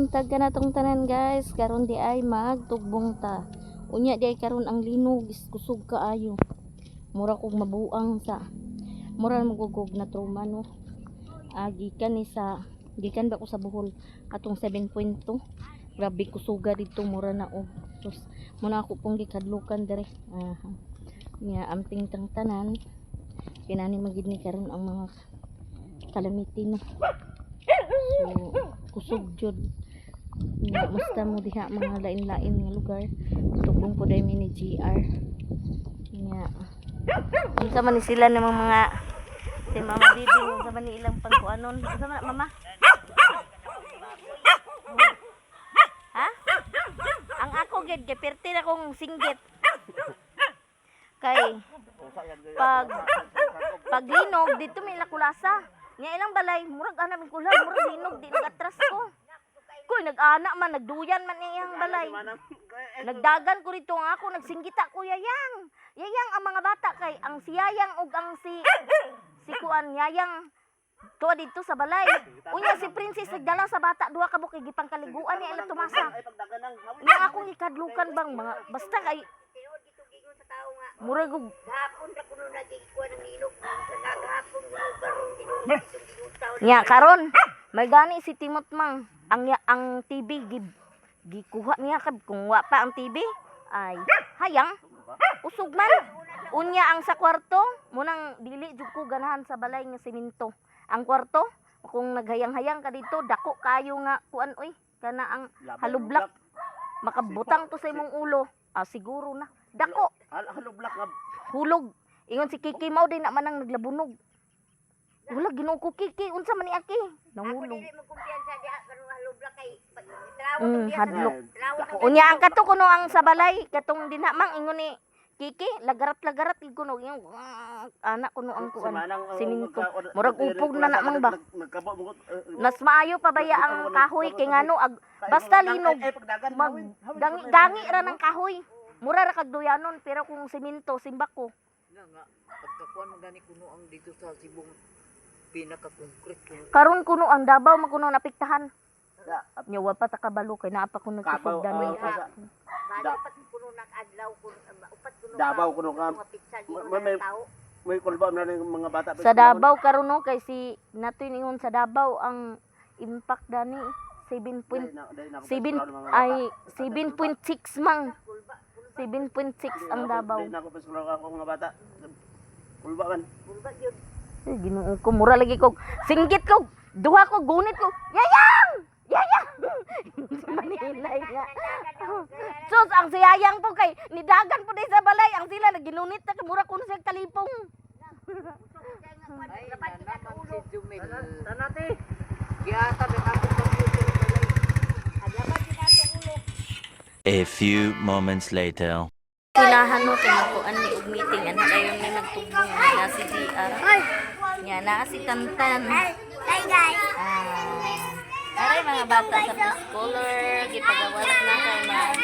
buntag kanatong tanan, guys. Karon di ay magtugbong ta. Unya di ay karon ang linog is kusog kaayo. Mura kog mabuang sa mura magugog na trauma, no. Ah, gikan ni sa gikan ba ko sa Bohol atong 7.2. Grabe kusuga dito, mura na og. Sus, muna ako pong gikadlukan dere. Ah, nya amping tang tanan. Kinani magid ni karon ang mga calamity, no. So, kusog jud. Nya, musta mo diha mga lain-lain nga lugar? Tugong po dahil mi ni GR. Nya. Unsa man ni sila ng mga si Mama Bibi, unsa man ni ilang pangkuanon? Unsa man na, Mama? Ha? Ang ako gid kay perti na kong singgit. Kay pag paglinog dito may lakulasa. Nya ilang balay, murag ana min kulay, murag linog di nagatras ko. Koy nag-ana man, nagduyan man iyang balay. Nagdagan ko rito nga ako, nagsinggita ko, "Yayang. Yayang," ang mga bata kay ang si Yayang ug ang si si kuan Yayang tuwa dito sa balay. Unya si Princess nagdala sa bata duha ka buok gipang kaliguan niya ila Tomasa. Nya akong ikadlukan bang mga basta kay Tinuod gitugigon sa tao nga murag og gahapon ra kuno nagikuha ng ilog sa gahapon kuno barong tinuod gitugigon tao. Nya karon may gani si Timot mang ang TV gib gikuha niya kab kung wa pa ang TV ay hayang usog man. Unya ang sa kwarto munang dili jud ko ganahan sa balay nga semento ang kwarto. Kung naghayang-hayang ka dito, dako kayo nga kuan oy, kana ang halublak, makabutang to sa imong ulo. Ah, siguro na dako. Halublak nga. Hulog. Ingon si Kiki, mao din na man ang naglabunog. Wala, Ginoo ko, Kiki, unsa man ni aki Ako nangulog. dili mo kumpiyansa diha karon halubla kay trawo diha. Hadlok. Trawo. Unya ang kato kuno ang sa balay katong dinamang ingon ni Kiki, lagarat-lagarat gid kuno yung anak kuno ang kuan siminto. Murag upog na na mang ba. Mas maayo pa baya ang kahoy kay ngano ag basta linog mag gangi, gangi ra ng kahoy. Mura ra kag duyanon, pero kung siminto simbako. Na nga pagkakuan man gani kuno ang dito sa Sibong pinaka-concrete kuno. Karon kuno ang Davao man kuno napiktahan. Nya wa pa ta kabalo kay naa pa kuno Kabaw, kusog dami. Bali upat kuno nag adlaw kuno upat kuno. Davao kuno ka. Mga pizza May- gino tao. May kulba na ng mga bata. Sa Davao karon no kay si natoy ningon sa Davao ang impact dani 7.7 ay 7.6 mang 7.6 ang Davao. Dili na ako pa ako mga bata. Kulba man. Bulba gyud. Ay, Ginoo ko, mura lagi ko. Singgit ko, duha ko, gunit ko. Yayang! Yayang! Sa Manila nga. Sus, ang siyayang po kay nidagan po din sa balay. Ang sila naginunit na kay mura ko na siya kalipong. Ay na naman si Jumel. Tanate. Giata ang akong computer balay. Aglaban gyud atong ulo. A few moments later. Kilahan mo kinukuan ni og meeting ana kayo ni magtubong na si DR. Nya na si Tantan. Hi guys. Ah, aray mga bata sa preschooler, gipagawas na kay mag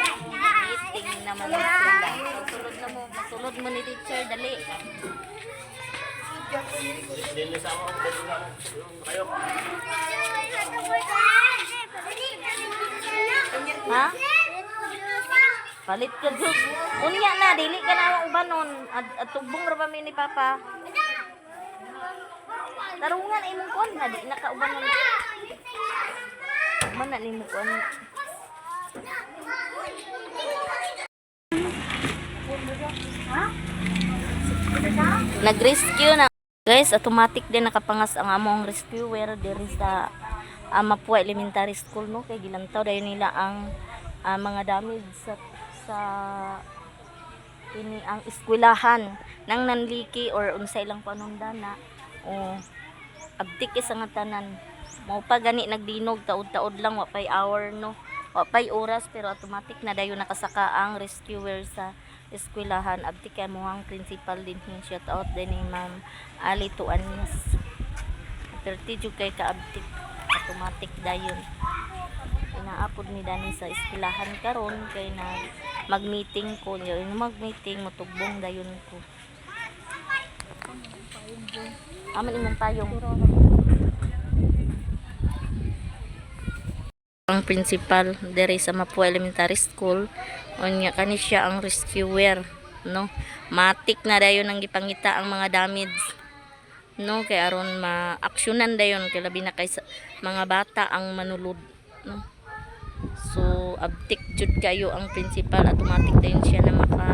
meeting naman na sila. Sulod na mo, sulod mo ni teacher dali. Ha? Palit ka jud. Unya na dili ka na ubanon. At tugbong ra ba mi ni Papa? Tarungan imong kuan na di na ka ubanon. Man na nimo kuan. Nag-rescue na guys, automatic din nakapangas ang among rescuer diri sa Mapua Elementary School, no, kay gilantaw dayon nila ang mga damage sa sa ini ang eskwelahan nang nanliki or unsa ilang panundana o abtik isa nga tanan mao pa gani nagdinog taod-taod lang, wa pay hour, no, wa pay oras, pero automatic na dayon nakasaka ang rescuer sa eskwelahan. Abtik kay mo ang principal din hin, shout out din ni Ma'am Ali Tuanes. Perti jud kay kaabtik, automatic dayon inaapod ni Dani sa eskwelahan karon kay na mag-meeting ko yun, mag-meeting motugbong dayon ko. Aman imong payong. Ang principal diri sa Mapua Elementary School, unya kani siya ang rescuer, no? Matik na dayon ang gipangita ang mga damage, no, kay aron maaksyonan dayon kay labi na kay sa mga bata ang manulod, no? So abtik jud kayo ang principal, automatic dayon siya na maka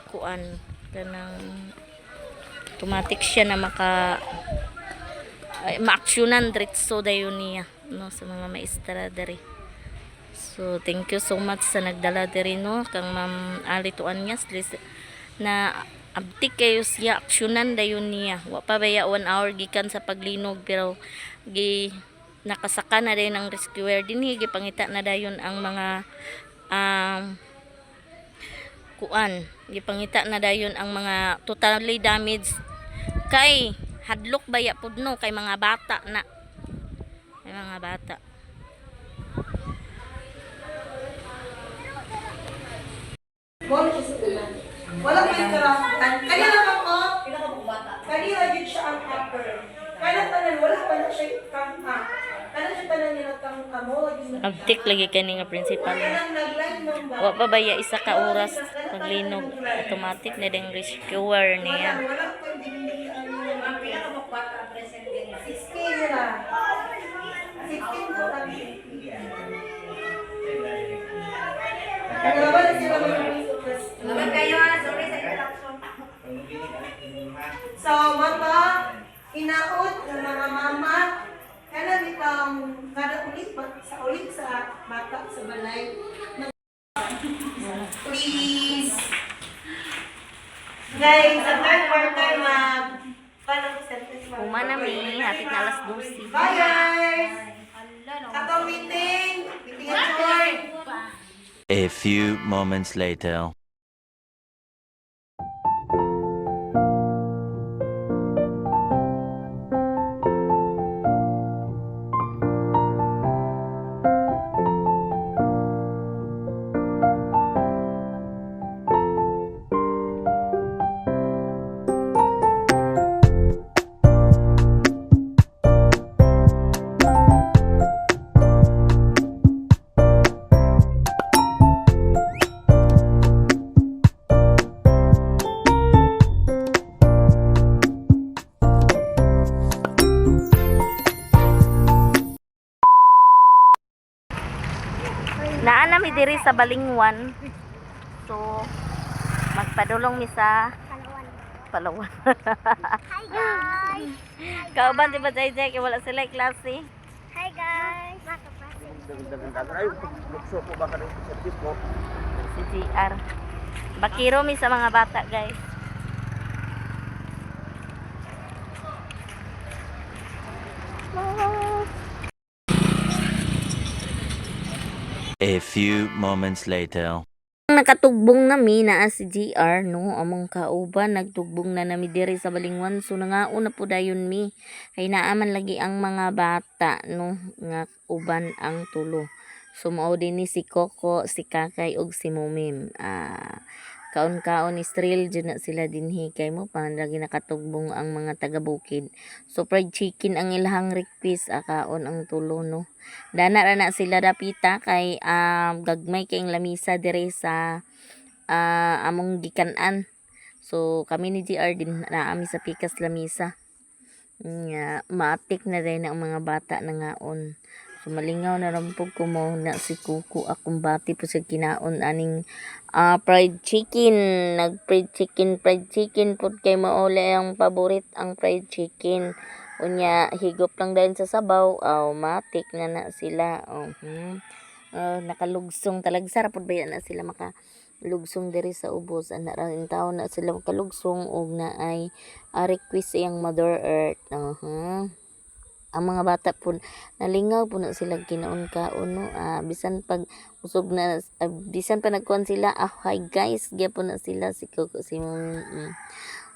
kuan kanang automatic siya na maka ay, maaksyonan diretso dayon niya, no, sa mga maestra diri. So thank you so much sa nagdala diri, no, kang Ma'am Ali Tuanyas na abtik kayo siya, aksyonan dayon niya. Wa pa baya 1 hour gikan sa paglinog pero gi nakasaka na dayon ang rescuer dinhi, gipangita na dayon ang mga kuan, gipangita na dayon ang mga totally damaged kay hadlok baya pud, no, kay mga bata na, kay mga bata. Mo na siya sa una. Wala pa yung karapatan. Kaya naman ko, kanina yun siya ang upper. Kaya tanan, wala pa na siya kang ah. Kaya siya tanan niya kang amo. Abtik lagi kani nga principal. Kaya nang nagline mong ba? Wa pa baya isa ka oras paglinog, automatic na ding rescuer niya. Wala pa yung dingding ang 16 nila. 16 ko kami. Naglaban na sila mag- kayo ah, sorry sa interruption. So, mama, hinaot ng mga mama, kana bitang kada ulit sa ulit sa bata sa balay. Please. Guys, sa third quarter mag paano sentence mag. Uma na mi, hapit na alas 12. Bye guys. Atong meeting, meeting adjourned. A few moments later. Naa na mi diri sa Balingwan. So magpadulong mi sa Palawan. Hi guys! Kauban di ba Jay Jay kay wala sila klase. Hi guys! Ay, lukso ko ba ka ng service ko? Si GR. Bakiro mi sa mga bata, guys. A few moments later. Nakatugbong nami naa si GR, no, among kauban, nagtugbong na nami diri sa Balingwan, so nangaon na po dayon mi kay naa man lagi ang mga bata, no, nga uban ang tulo. So mao din ni si Coco, si Kakay ug si Mumim. Kaon-kaon is thrill jud na sila dinhi kay mo pa lagi nakatugbong ang mga taga bukid. So fried chicken ang ilahang request, kaon ang tulo, no. Dana ra na sila dapita kay gagmay kay lamisa dire sa among gikan-an. So kami ni GR din naami sa pikas lamisa. Nga maatik na rin ang mga bata na ngaon. So malingaw na rampog ko mo na si Kuko akong bati po sa kinaon aning fried chicken. Nag fried chicken pud kay mauli ang paborit ang fried chicken. Unya higop lang dayon sa sabaw, aw matik na na sila. Oh. Nakalugsong talagsa ra pud ba na sila maka lugsong diri sa ubos, ana ra in taon na sila makalugsong og na ay request iyang Mother Earth. Ang mga bata po nalingaw po na sila kinaon kaon, no, bisan pag usog na, bisan pa nagkuan sila, hi guys gyapon na sila si Coco si.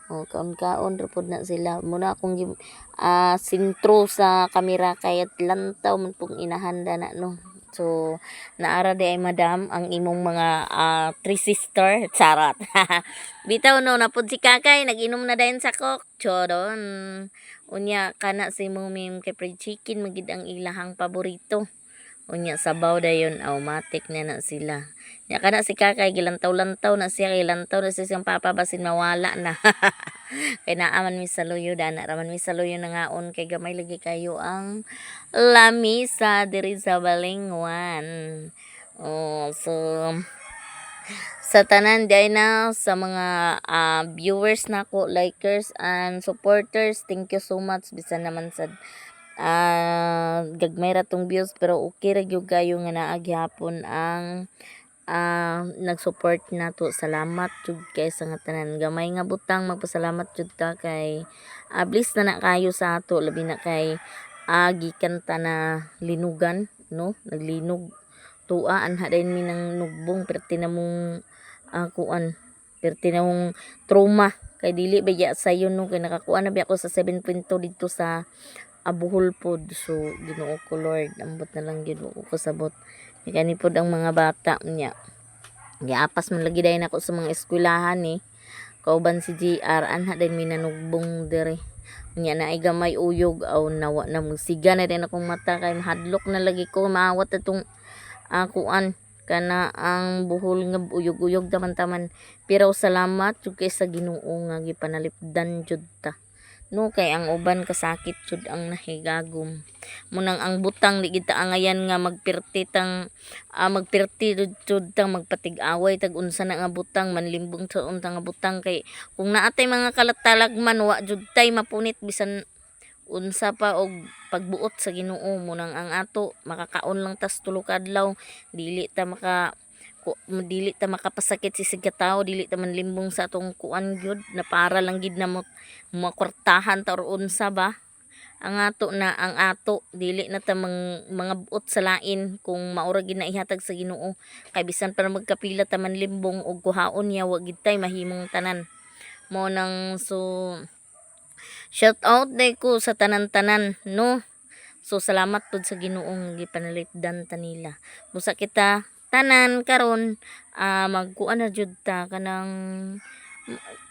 Oh, kaon-kaon ra pod na sila muna akong sintro sa kamera kay at lantaw man pong inahanda na, no. So naara di ay madam ang imong mga three sister, charot. Bitaw, no, napod si Kakay nag-inom na dayon sa coke chodon. Unya kana si Mumim kay fried chicken magid ang ilahang paborito. Unya sabaw dayon automatic na na sila. Nya kana si Kakay gilantaw-lantaw na siya, kay lantaw na siya siyang papa basin mawala na. Kay naaman mi sa luyo dana raman mi sa luyo nangaon kay gamay lagi kayo ang lamisa diri sa Balingwan. Oh, so sa tanan diay na sa mga viewers nako, likers and supporters, thank you so much bisan naman sa gagmay ra tong views pero okay ra gyud kayo nga naa gihapon ang nag-support nato. Salamat jud kay sa nga tanan gamay nga butang, magpasalamat jud ta kay bliss na na kayo sa ato, labi na kay gikan ta na linugan, no, naglinog tuwa anha dayon mi nang nugbong perti na mong kuan, perti na mong trauma kay dili ba ya sayo, no, kay nakakuha na ba ako sa 7.2 dito sa Abuhol pod. So Ginoo ko Lord, ambot na lang gyud ko kasabot. Kay kani pod ang mga bata niya, giapas man lagi dayon ako sa mga eskwelahan eh, kauban si GR anha dayon mi nanugbong dere. Unya na ay gamay uyog aw nawa na magsiga na din akong mata kay mahadlok na lagi ko maawat atong kuan kana ang buhol nga uyog-uyog taman-taman. Pero salamat jud kay sa Ginoo nga gipanalipdan jud ta, no, kay ang uban kasakit jud ang nahigagom munang ang butang di kita angayan nga magpirti tang magpirti jud jud tang magpatig-away tag unsa na nga butang manlimbong sa unta nga butang kay kung naatay mga kalatalagman wa jud tay mapunit bisan unsa pa og pagbuot sa Ginoo. Munang ang ato makakaon lang tas tulo ka adlaw, dili ta maka dili ta makapasakit si sig tao, dili ta manlimbong sa atong kuan gyud na para lang gid na mo makwartahan ta or unsa ba. Ang ato na ang ato dili na ta mga buot sa lain kung maura gid na ihatag sa Ginoo kay bisan pa na magkapila ta manlimbong og kuhaon niya wa gid tay mahimong tanan mo nang. So shout out day ko sa tanan-tanan, no. So salamat pud sa Ginoo nga gipanalipdan ta nila. Busa kita tanan karon magkuan na jud ta kanang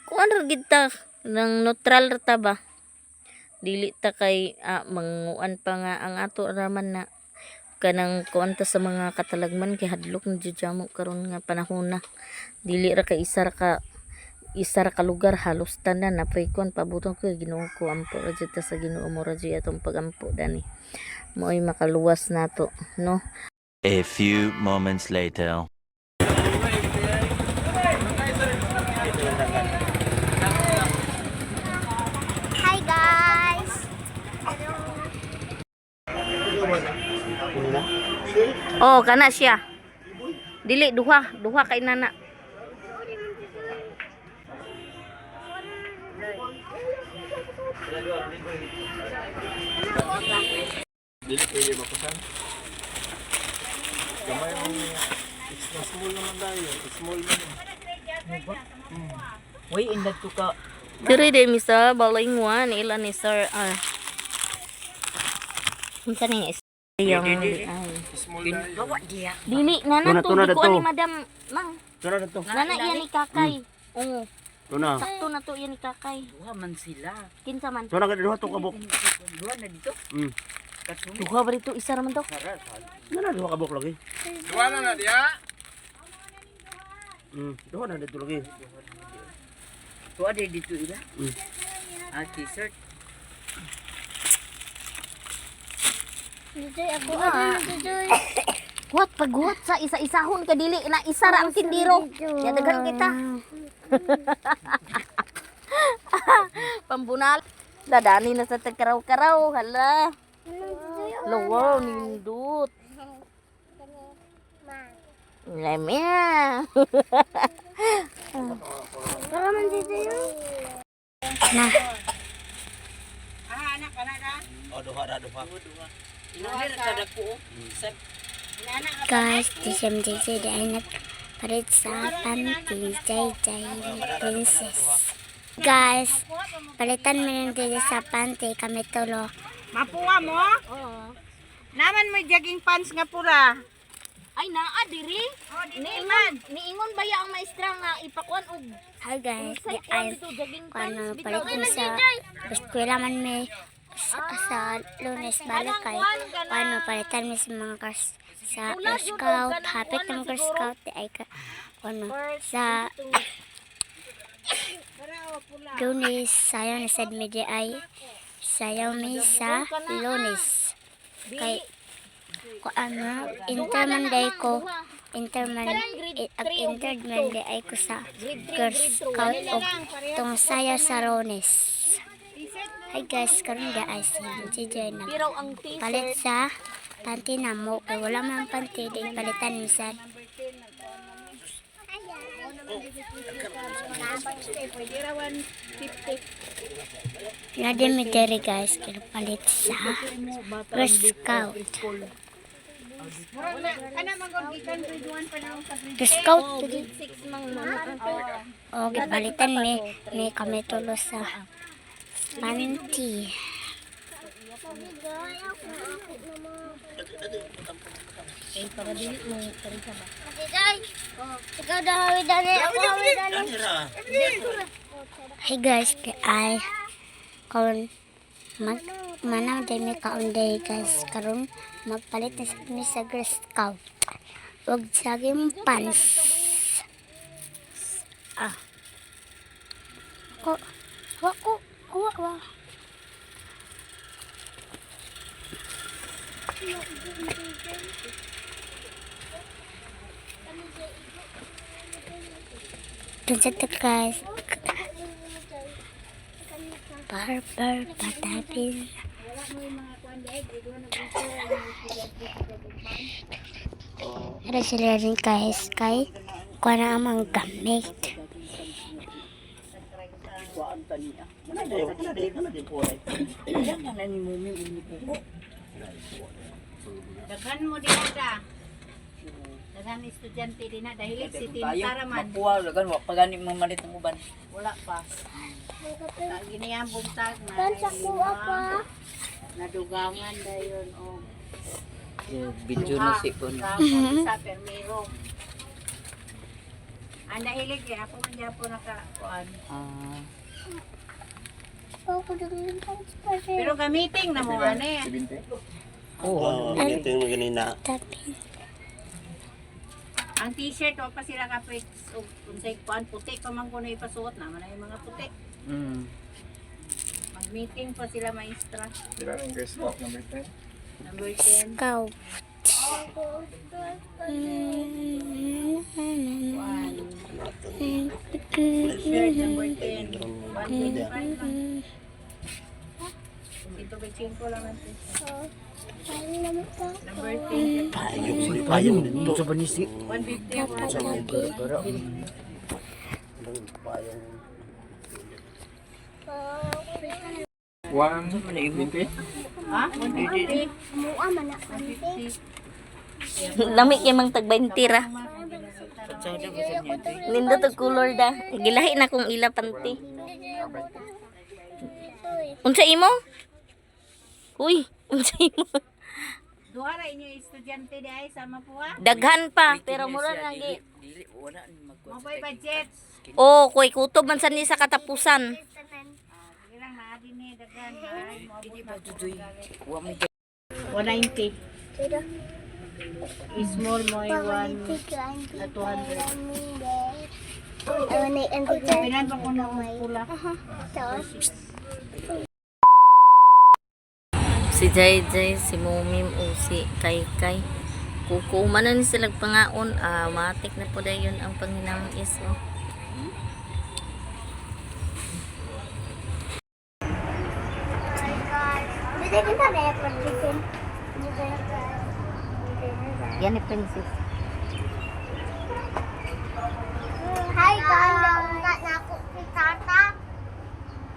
kuan ra gid ta nang neutral ra ta ba. Dili ta kay manguan pa nga ang ato raman na kanang kuan ta sa mga katalagman kay hadlok na jud jamo karon nga panahon na. Dili ra kay isa ra ka lugar, halos tanan na kuan pabuton ko. Ginoo ko, ampo ra jud ta sa Ginoo mo ra jud atong pagampo dani mo'y makaluwas nato, no. A few moments later. Hi guys! Oh, kana siya. Dili duha, duha kay nana. Dili pwede makusan. Gamay ang extra small naman tayo. Small man. Uy, indag to ka. Diri de mi sa Balingwan ila ni Sir R. Unsa ning is yung ay. Small tayo. Gawa diya. Dili nana Tuna, to tuna di ko dato. ni Madam Mang. Tuna na to. Nana iya ni Kakay. Oo, Tuna. sakto na to iya ni Kakay. Duha man sila. Kinsa man? Tuna ka duha to kabuk. Duha na dito. Katong Duha ba dito isa ra man to? Nana duha kabuk lagi. Duha na na diya. Duha na dito lagi. Duha di dito ila. Ah, t-shirt. Jujoy, ako ah. Jujoy. Huwat paghuwat sa isa-isahon ka dili na isa ra ang tindiro. Ya daghan kita. Pambunal. Dadani na sa tagkaraw-karaw hala. Lawaw nindot. Lamia. Para man Jujoy. Oh, duha ra duha. Ila ra kada ko. Sa Guys, di siya Jujoy dahil nagpalit sa panty Jay Jay Princess. Guys, palitan mo yung dito sa panty kami tulo. Mapuwa mo? Oo. Naman mo jogging pants nga pula. Ay naa diri. Niingon, niingon ba ya ang maestra nga ipakuan og Hi guys, unsay di kuan ay dito jogging kuan pants mga bitaw. palit mi sa eskwela man mi sa Lunes balik kay kuan palitan mi sa mga cars sa Girl Scout, hapit ng Girl Scout di ay ka kuan sa Lunes sayo na sad mi di ay sayaw mi sa Lunes kay kuan mo enter man day ko enter man ag enter man di ay ko sa Girl Scout og tong sayaw sa Lunes. Hi guys, karon di ay si JJ na Pero ang t-shirt palit sa panty na mo kay wala man panty di palitan mi sa Na di mi diri guys kay palit sa Girl Scout. Girl Scout grade 6 mang mana. O gipalitan mi mi kami tulo sa panty. Ikaw daw dali, ako dali. Hey guys, di ay karon mag manaw day mi kaon day guys karon magpalit na sa mi sa Girl Scout. Ug saging pants. Ah. Ko wa ko wa wa. Dun sa to guys. Barber patapin. Ara sila rin guys kay kuha na ang mga gamit. Kuan ta niya. Mana din po ay. Yan na ni Mumi uni po. Daghan mo din ta. Daghan estudyante din na dahil si Tintara man. Mapuha lagan wa pa gani mamalit ang uban. Wala pa. Sa giniyang buntag na pa. nadugangan dayon og Video na si kun. sa permiro. Ang nahilig eh, ako man gyapon naka kuan. Ah. Pero gamitin na mo ani. Oo. Tapin. Ang t-shirt wa pa sila ka fix og unsay kuan puti pa man kuno ipasuot na man ay mga puti. Mag-meeting pa sila maestra. Di ba ang Girl Scout number 10? Number 10. Scout. Shirt number 10. 125 lang. Ito ba 5 lang ang Number 10. Payong dito sa banisi. 150 ang One, 20? Ha? 150. Lami kay mang tag 20 ra. Nindot og color da. Gilahi na kong ila panty. Unsa imo? Uy, unsa imo? Duha ra inyo estudyante di ay sama po ha. Daghan pa pero mura na gi. Dili wala ni magkuan. Mo pa'y budget. Oh, koy kutob man sa ni sa katapusan. Sige lang naa din eh daghan ay mo Dili ba dudoy. Wa may 190. Small mo ay 1 at 200. Pinan pa ko na pula. Si Jai Jai, si Mumim, o si Kai Kai. Kuko man ni sila pangaon, ah, matik na po dayon ang panghinangis oh. Yan ni Princess. Hi guys, naunga na ako si Tata.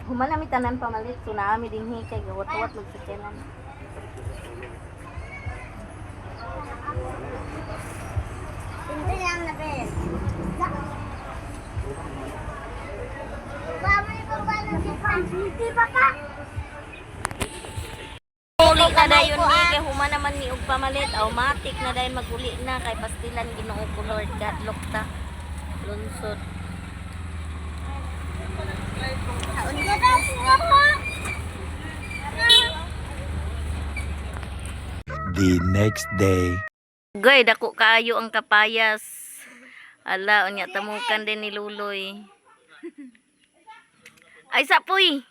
Human nami tanan pamalit, so naami dinhi kay gawat-wat magsakyanan. Hindi lang na bes. Ba mo pa ba si Francis? Di ba ka? Uli na Gamay dayon ko, ni ah. kay human naman ni og pamalit, automatic na dayon maguli na kay pastilan, Ginoo ko Lord God, lokta. Lunsod. The next day. Goy, dako kaayo ang kapayas. Ala, unya tamukan din ni Luloy. Ay, sapoy.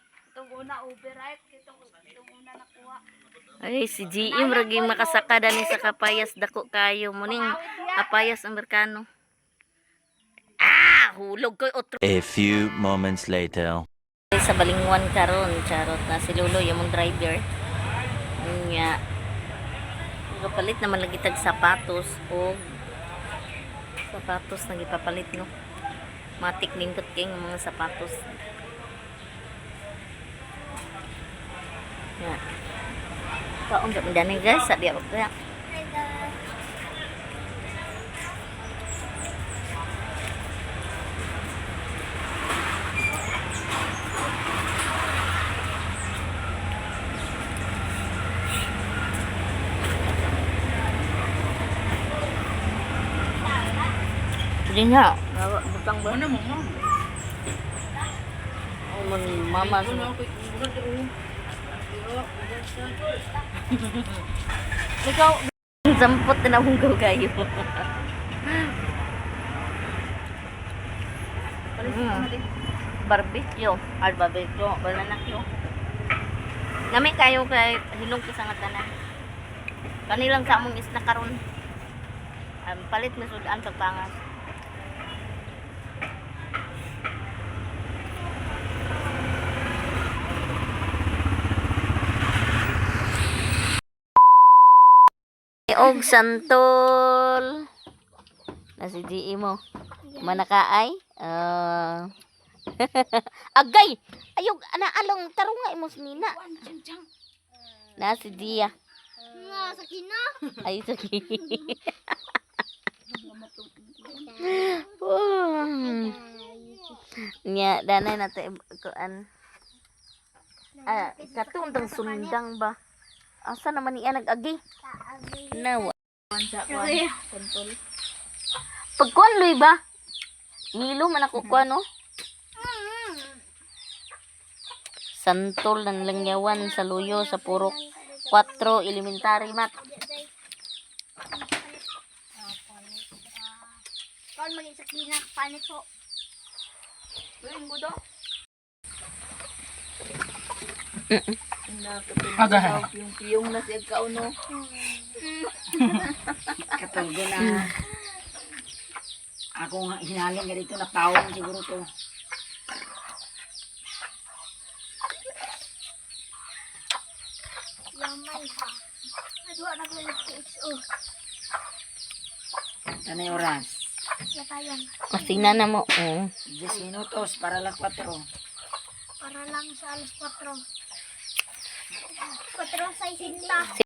Ay, si GM ragi makasaka dani sa kapayas, dako kayo muning kapayas Amerikano. Ah, hulog koy otro. A few moments later. Sa Balingwan karon, charot na si Luloy among driver. Unya kapalit naman lagi tag sapatos og sapatos nang ipapalit, no. Matik nindot kay nga mga sapatos. Ya. Kaon sa dani guys, sa diya pa. Sige nga. Butang ba? Ano mo mo? Oh, man, mama. Ikaw, sampot na hunggaw kayo. Barbecue. Al barbecue. Banana cue. Nami kayo kay hinog sa nga tanan. Kanilang sa among isna karon. Palit na sudan pagpangas. Og santol. Na si GE mo. Manakaay? Ah. Agay! Ayog, ana along tarunga imo si Nina. Na si Gia. Nga, sakina. Ay, sige. Nya, danay na to kuan. Ah, katong sundang ba? Asa naman niya nag-agi? Nawa. Pagkuan luy ba? Milo man ako kuan, no? Santol ng langyawan sa luyo sa purok 4 elementary mat. Kon maging sakina, panit po. Yung piyong na siya kauno. Katulgo na. Ako nga hinaling nga dito na pawong siguro to. Yamay ha. Adwa na ko nag-XO. Tanay oras. Yatayan. Kasina na mo. Oh. 10 minutos para las 4. Para lang sa alas 4. 4.60.